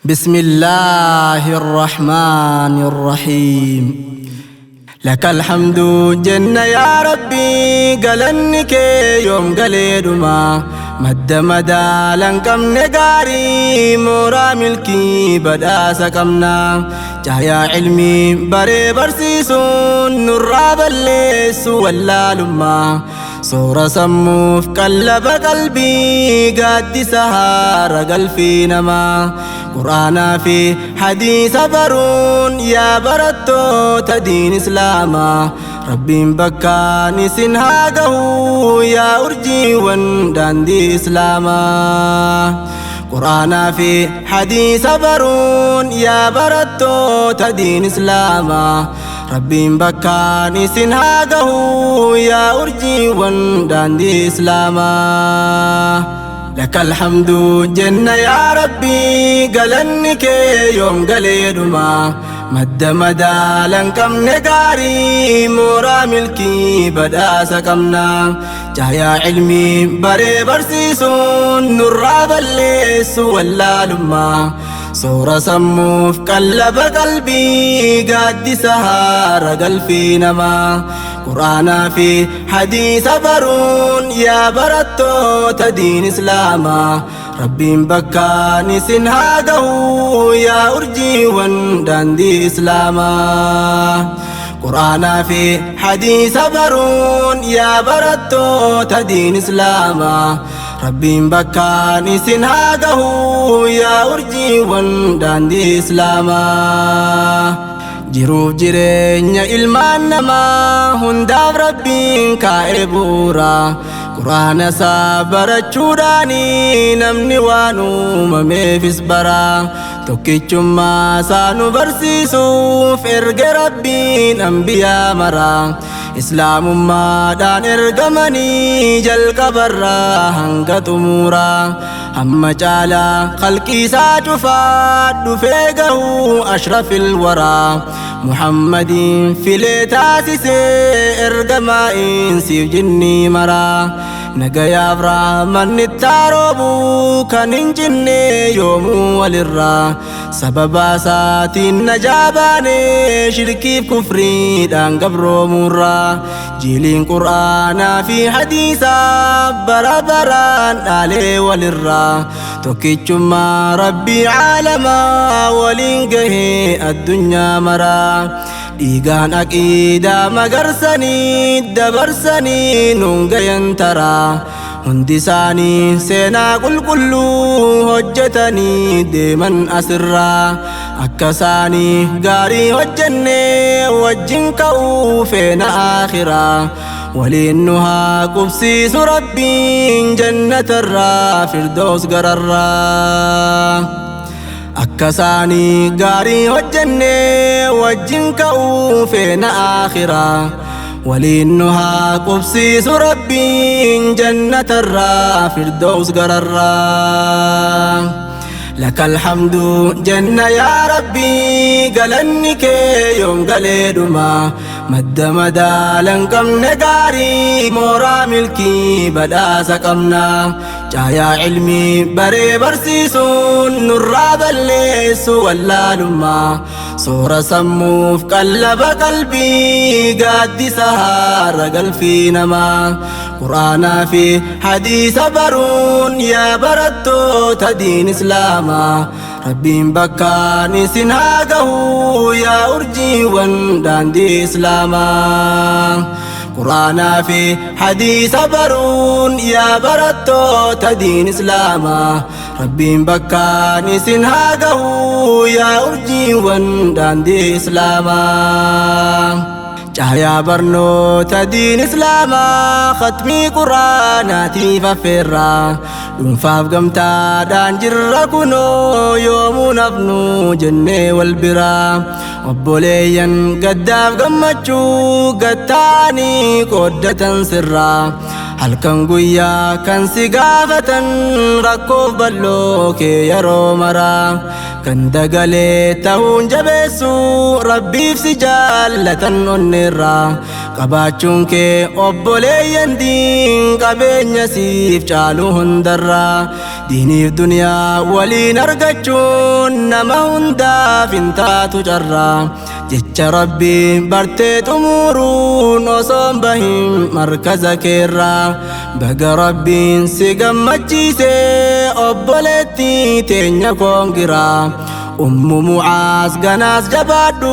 بسم الله الرحمن الرحيم. لك الحمد جنة يا ربي قلنك يوم قليدما مد مدالا كم نقاري مورا ملكي بدا سكمنا جايا علمي بري برسيسون نراب الليس ولا لما صورة سموف قلب قلبي قد سهار قلبي نما قرآن في حديث برون يا برتو تدين إسلاما ربي بكاني سنهاقه يا أرجي وندان دي إسلاما قرآن في حديث برون يا برتو تدين إسلاما ربي بكاني سنهاقه يا أرجي وندان دي إسلاما لك الحمد جنة يا ربي قلنك يوم قليدما مد مدالا كم نقاري مورا ملكي بدا سكمنا جايا علمي بري برسيسون نراب الليس ولا لما صورة سموف قلب قلبي قد سهار قلبي نما قرآن في حديث برون يا برتو تدين إسلاما ربي بكاني سنهاقه يا أرجي وندان دي إسلاما قرآن في حديث برون يا برتو تدين إسلاما ربي بكاني سنهاقه يا أرجي وندان دي إسلاما jiruuf jireenya ilmaan namaa hundaaf rabbiin kaa'e bu'uura quraana isaa barachuudhaani namni waan uumameefis bara tokkichummaa isaa nu barsiisuuf erge rabbiin ambiyaa mara islaamummaadhaan ergamanii jalqabarraa hanga xumuraa hamma caalaa khalqii isaa cufaa dhufee gahuu ashrafil waraa muhammadin filee taasisee ergamaa insiif jinnii maraa nagayaaf raamanni taaroobu kan hin cinne yoomuu walirraa sababa isaatiin najaa baane shirkiif kufriidhaan gabroomuurraa jiiliin qur'aanaa fi hadiisaa bara baraan dhaalee walirraa tokkichummaa rabbii caalamaa waliin gahee addunyaa maraa dhiigaan aqiidaa magarsanii dabarsanii nuun gayan taraa hundi isaanii seenaa qulqulluu hojjetanii deeman asirraa akka isaanii gaarii hojjennee wajjin ka'uu feena aakhiraa waliin nu haa qubsiisu rabbiin jannatarraa firdoos gararraa akka isaanii gaarii hojjennee wajjin ka'uu feena aakhiraa waliin nu haa qubsiisu rabbiin jannatarraa firdoos gararraa لك الحمد جنة يا ربي قلنك يوم قليدما مد مدالا كم نقاري مورا ملكي بدا سكمنا جايا علمي بري برسيسون نراب الليس ولا لما صورة سموف قلب قلبي قد سهار قلبي نما قرآن في حديث برون يا برتو تدين إسلاما ربي بكاني سنهاقه يا أرجي وندان دي إسلاما قرآن في حديث برون يا برتو تدين إسلاما ربي بكاني سنهاقه يا أرجي وندان دي إسلاما Cahaya barnoota diin islaamaa khatmii quraanaatiif affeerraa dhuunfaaf gamtaadhaan jirra kunoo yoomuu nafnu jennee wal biraa obboleeyyan gaddaaf gammachuu gattaanii qooddatan sirraa halkan guyyaa kan si gaafatan rakkoof bal'oo kee yeroo maraa kan dagalee ta'uun jabeessu rabbiif si jaallatan onneerraa qabaachuun kee obboleeyyan diin qabeenya siif caalu hundarraa Diiniif duniyaa waliin argachuun nama hundaaf hin taatu carraa. Jecha Rabbii bartee xumuruun osoo hin bahin markaza keerraa. Baga Rabbiin si gammachiise obboleettii teenya koongiraa. Ummu Mucaas ganaas jabaadhu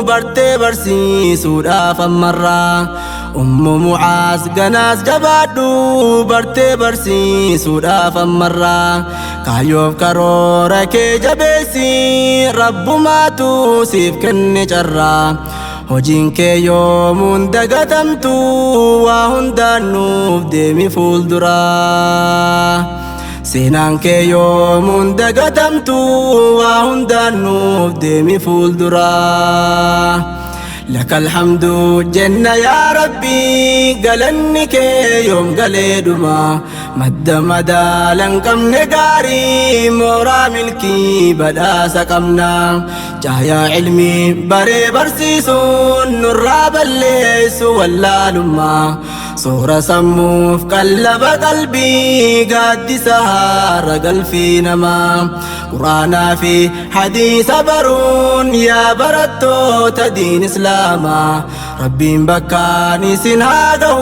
bartee barsiisuudhaaf ammarraa. Ummu Mucaas ganaas jabaadhu bartee barsiisuudhaaf ammarraa. Kaayyoof karoora kee jabeessi Rabbumaatu siif kenne carraa. Hojiin kee yoomuun dagatamtu waa hundaan nuuf deemi fuulduraa. Seenaan kee yoomuun dagatamtu waa hundaan nuuf deemi fuulduraa. لك الحمد جنة يا ربي قالني كي يوم قليدما مد مدى لنكم نقاري مورا ملكي بدا سقمنا جايا علمي بري برسيسون نراب الليس ولا لما صورة سموف قلب قلبي قد سهار قلفي نما قرانا في حديث برون يا برتو تدين إسلاما ربي بكاني سنهاده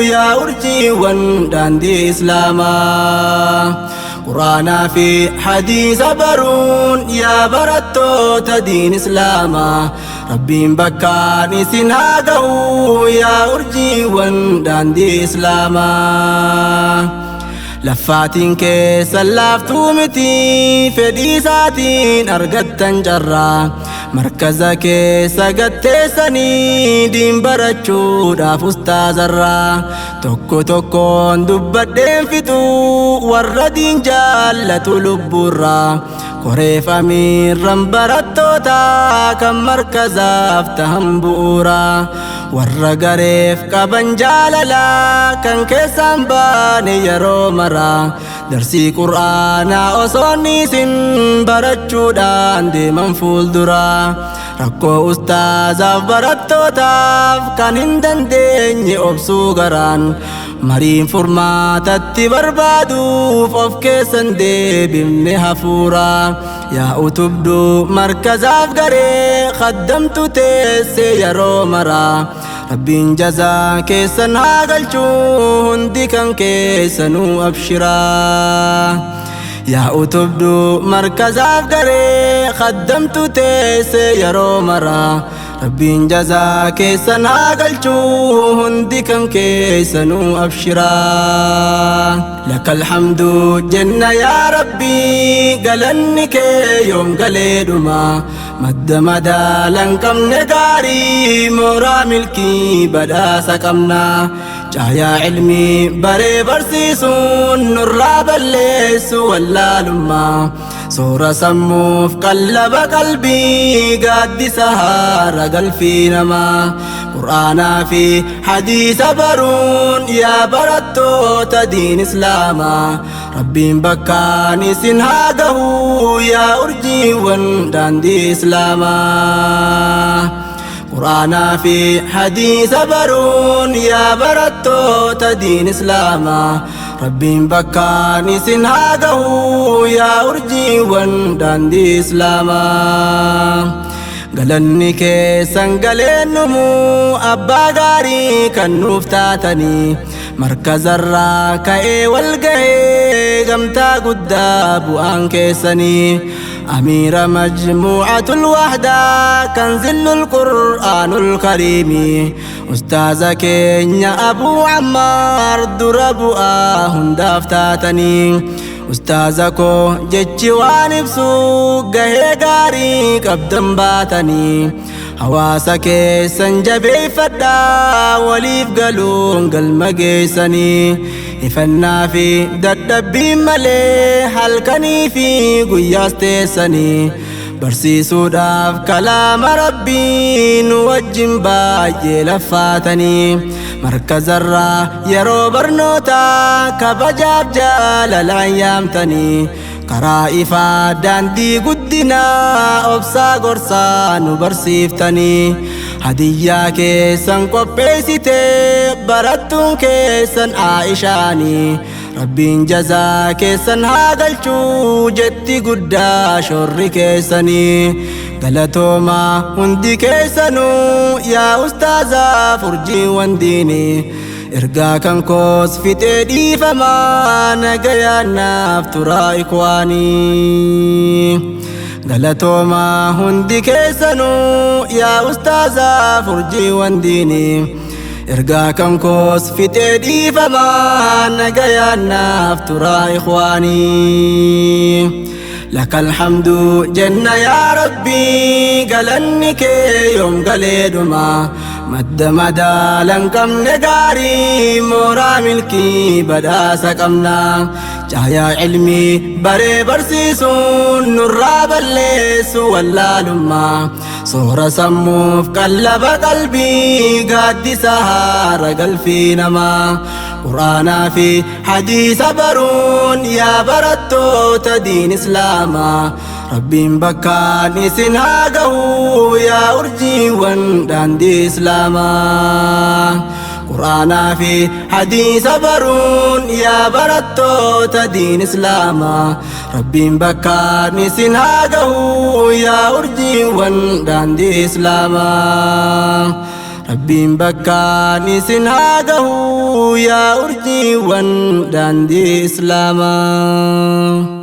يا أرجي وندان دي إسلاما قرانا في حديث برون يا برتو تدين إسلاما ربي بكاني سنهاده يا أرجي وندان دي إسلاما Laffaatiin keessa laaftuu miti fedhii isaatiin argattan carraa. Markaza keessa gatteessanii diin barachuudhaaf ustaazarraa. Tokko tokkoon dubbadheen fixuu warra diin jaallatu lubbuurraa. Koreef amiirran barattoota kan markazaaf tahan bu'uuraa. Warra gareef qaban jaalalaa kan keessaan baane yeroo maraa. Darsii qur'aanaa osoo niisin barachuudhaan deeman fuulduraa. Rakkoo ustaazaaf barattootaaf kan hin dandeenye obsuu garaan. Mariin furmaatatti barbaaduuf of keessan deebifne hafuuraa. Yaa utubduu markazaaf garee khaddamtu teesse yeroo maraa. Rabbiin jazaa keessan haa galchuu hundi kan keessanuu abshiraa. Yaa utubduu markazaaf garee khaddamtu teesse yeroo maraa. Rabbiin jazaa keessan haa galchuu hundi kan keessanuu abshiraa. لك الحمد جنة يا ربي قالني كي يوم قليدما مد مدى لنكم نقاري مورا ملكي بدا سقمنا جايا علمي بري برسيسون نراب الليس ولا لما صورة سموف قلب قلبي قد سهار قلفي نما قرآنا في حديث برون يا برتو تدين إسلاما ربي بكاني سنهاده يا أرجي وندان دي إسلاما قرآنا في حديث برون يا برتو تدين إسلاما ربي بكاني سنهاده يا أرجي وندان دي إسلاما Galanni keessan galeennumu abbaa gaarii kan nuuf taatanii. Markazarraa ka'ee wal gahee gamtaa guddaa bu'aan keessanii. Amiira majmuucatul wahdaa kan zillul qur'aanul kariimi. Ustaaza keenya Abuu Ammaar dura bu'aa hundaaf taatanii. Ustaaza koo jechi waan ibsu gahee gaarii qabdan baatanii. Hawaasa keessan jabeeffadhaa waliif galuun galma geessanii. Ifannaa fi dadhabbiin malee halkanii fi guyyaas teessanii. Barsiisuudhaaf kalaama Rabbii nu wajjin baay'ee laffaatanii. Markazarraa yeroo barnootaa kabajaaf jaalalaan yaamtanii. Karaa ifaa daandii guddinaa obsaa gorsaa nu barsiiftanii. Hadiyyaa keessan qopheessitee barattuun keessan Aishaanii. Rabbiin jazaa keessan haa galchuu jetti guddaa shorri keessanii. Galatoomaa hundi keessanuu yaa ustaazaa furjiiwwan diinii. Ergaa kan koos fixee dhiifamaa nagayaannaaf turaa ikwaanii. Galatoomaa hundi keessanuu yaa ustaazaa furjiiwwan diinii. Ergaa kan koos fixee dhiifamaa nagayaannaaf turaa ikwaanii. لك الحمد جنة يا ربي قالنك يوم قليدما مد مدى لنكم نقاري مورا ملكي بدا سقمنا جايا علمي بري برسيسون نراب الليس ولا لما صورة سموف قلب قلبي قد سهار قلفي نما قرآنا في حديث برون يا برتو تدين إسلاما ربين بكان سنهاقه يا أرجي وندان دي إسلاما قرآنا في حديث برون يا برتو تدين إسلاما ربين بكان سنهاقه يا أرجي وندان دي إسلاما ربين بكان سنهاقه يا أرجي وندان دي إسلاما.